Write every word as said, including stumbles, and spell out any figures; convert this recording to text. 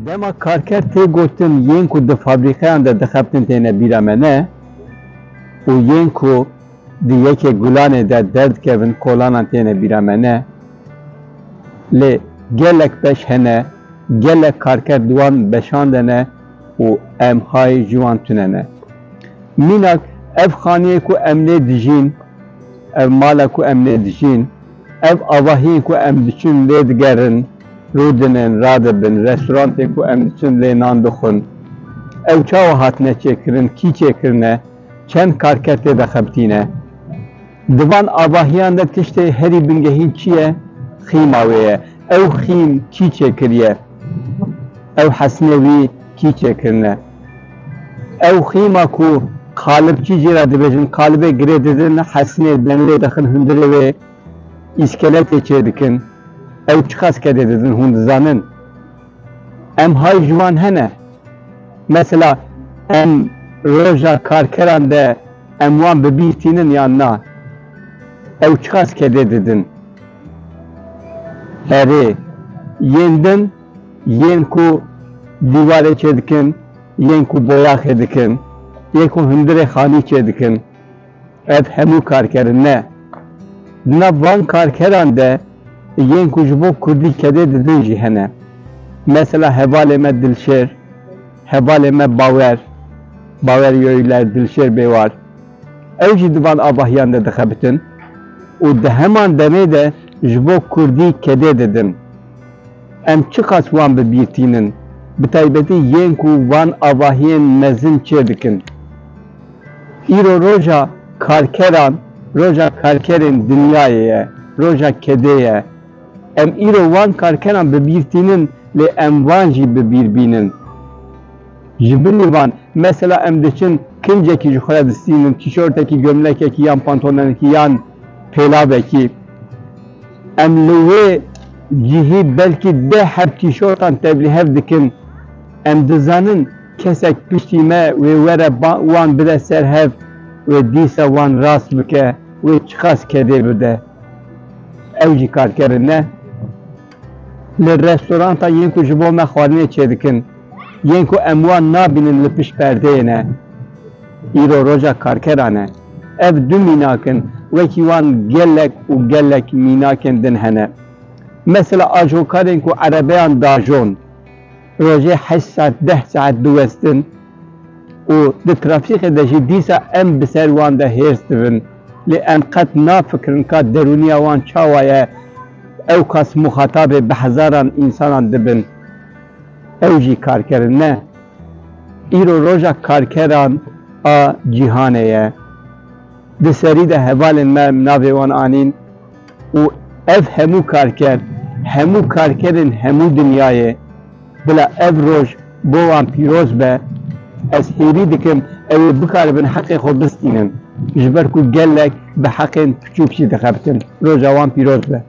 Dema karker tê gotin, yên ku di fabrîqeyan de dixebitin têne bîra me ne û yên ku di yekê gulanê de derdikevin kolanan têne bîra me ne. Lê gelek beş hene, gelek karker di wan beşan de ne û em hay ji wan tune ne. Mînak, ev xaniyê ku em lê dijîn, ev mala ku em lê dijîn, ev avahiyên ku em diçin lê digerin, rûdinin, radibin, restorantê ku em diçin lê nan dixwin. Ew çawa hatine çêkirin, kî çêkirine, çend karker tê de xebitîne? Di van avahiyan de tiştê herî bingehîn çi ye? Xîma wê ye. Ew xîm kî çêkiriye? Ew hesnê wî kî çêkirine? Ew xîma ku qalibçî jê re dibêjin, qalibê girê didin, hesnê demê dixin hundirê wê, îskeletê çêdikin. Ew çiqas kedê didin, hûn dizanin? Em hay ji wan hene. Mesela, em roja karkeran de em wan bi bîr tînin yan na? Ew çiqas kedê didin? Erê, yên din, yên ku dîwarê çêdikin, yên ku boyaxê dikin, yên ku hundirê xanî çêdikin. Ev hemû karkerin ne. Di nav van karkeran de yên ku ji bo kurdî kedê didin jî hene. Mesela hevalê me Dilşêr, hevalê me Bawer, Bawer Yoyler, Dilşêr Bêwar. Ew jî di van avahiyan de dixebitin û di heman demê de ji bo kurdî kedê didin. Em çiqas wan bi bîr tînin, bi taybetî yên ku van avahiyên mezin çêdikin. Îro roja karkeran, roja karkerên dinyayê ye, roja kedê ye. Em îro wan karkeran bi bîr tînin, lê em van jî bi bîr bînin. Ji binî van, mesela em diçin kincekî ji xwe re distînin, tîşortekî, gömlekekî yan pantolonekî yan pêlavekî. Em li wê cihî belkî deh heb tîşortan tevlîhev dikin. Em dizanin kesek piştî me wê were ba-, wan bide ser hev, wê dîsa wan rast bike, wê çiqas kedê bide. Ew jî karkerin ne. Li restoranta yên ku ji bo me xwarinê çêdikin, yên ku em wan nabînin li pişt perdeyê ne. Îro roja karkeran e. Ev du mînak in, wekî wan gelek û gelek mînakên din hene. Mesela ajokarên ku erebeyan dajon, rojê heşt saet, deh saet diwestin û di trafîkê de jî dîsa em bi ser wan de hêrs dibin. Lê em qet nafikirin ka derûniya wan çawa ye, ew kas muxatabê bi hezaran însanan dibin. Ew jî karkerin ne. Îro roja karkeran a cîhanê ye. Di serî de hevalên me em navê wan anîn û ev hemû karker, hemû karkerên hemû dinyayê, bila ev roj bo wan pîroz be, ez hêvî dikim ew ê bikaribin heqê xwe bistînin, ji ber ku gelek bi heqên piçûk jî dixebitin. Roja wan pîroz be.